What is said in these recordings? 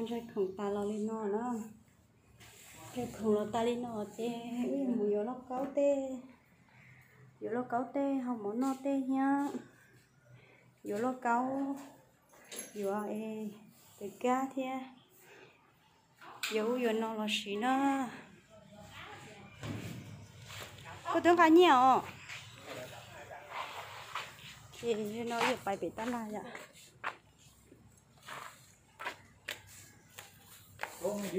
Ntsaj khoom tas los li no na. Ntsaj khoom los tas li no ces wb mus yuav lauj kaub tej, yuav lauj kaub tej hau mov noj tej thiab yuav lauj kaub, yuav tes kab thiab yuav ub yuav no los siv na. Koj twb nqa nyiaj os. Ces no yuav pais pem tab laj yom. Wb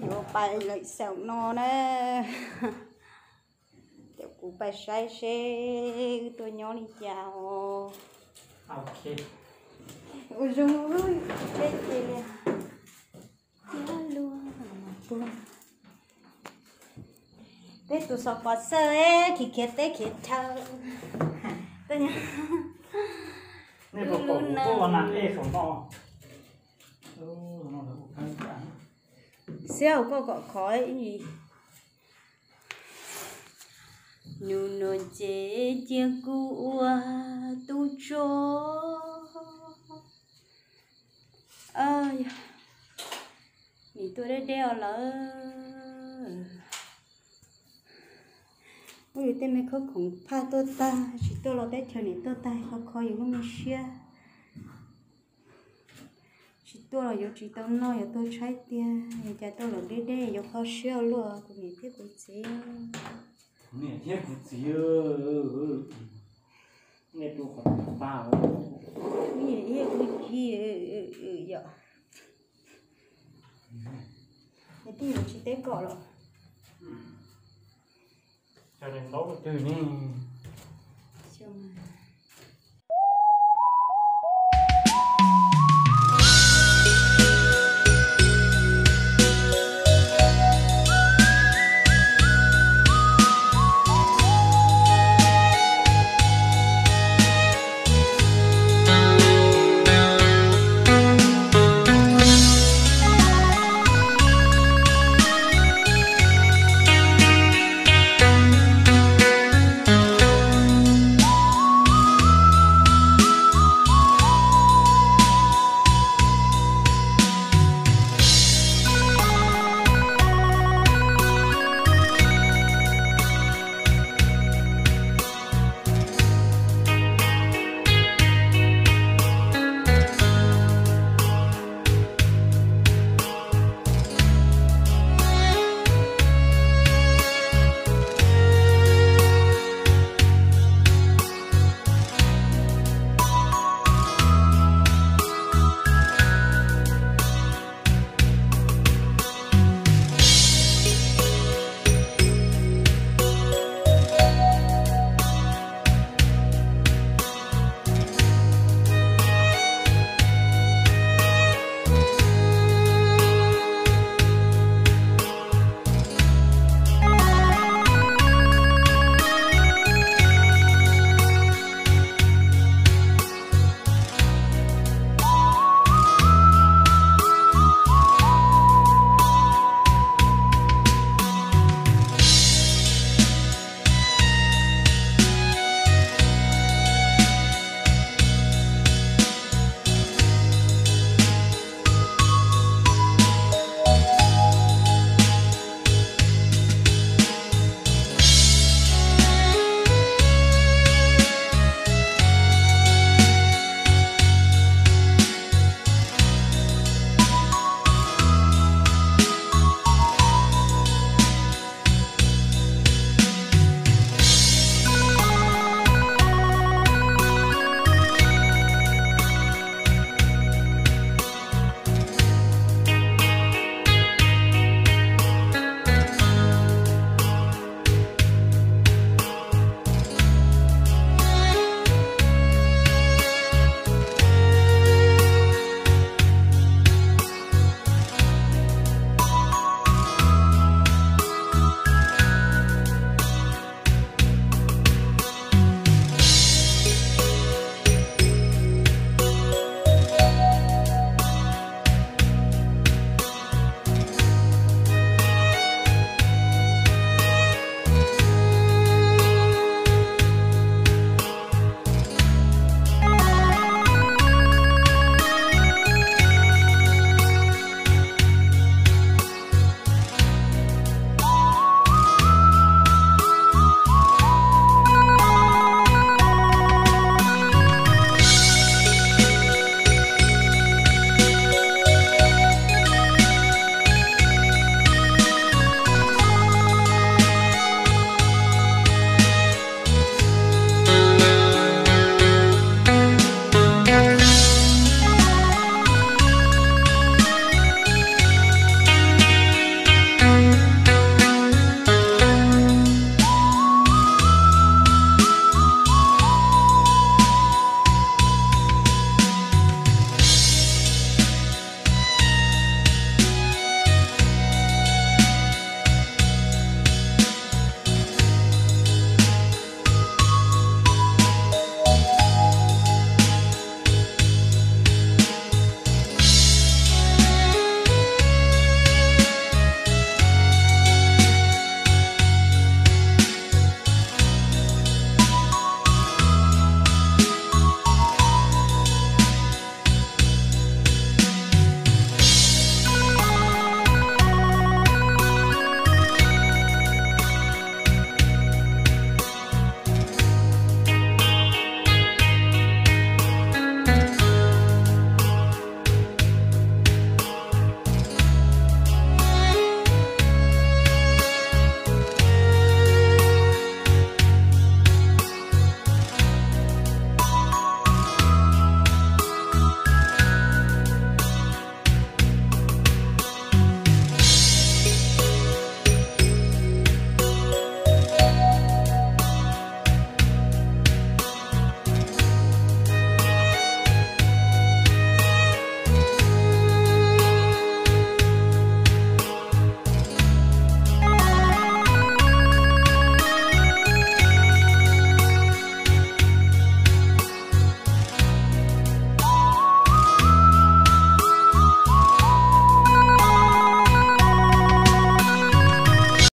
yuav pais lawm xaum no na. Ces kuv pais saib seb wb tuaj nyob li cas os. Ua zoo, peb ces li thiab luag mas tuaj. Peb tus xov pov xawj khiav khiav teb khiav chaw. Nej puas pom kuv tuaj ua nas ej saum no? Xiab hauv koj kom khov ib. Nus nua ces cia kuv ua tub tso. Nim tuaj deb deb os lawm. Muab yus tej me khoom phaj tuaj tag, tsis tuaj los teb chaws nim tuaj tag, kho kho yus lub me siab. Tsis tuaj los yuav tsis tau noj, yuav tuag tshaib tiag, yus cas tuaj los deb deb yuav kho siab ua luaj kuv niam thiab kuv txiv. Niam thiab kuv txiv, nej tu qhov pag, niam thiab kuv txiv yom. Niam tij yuav tsis teb kom los. Cov daim ntaub twg ne?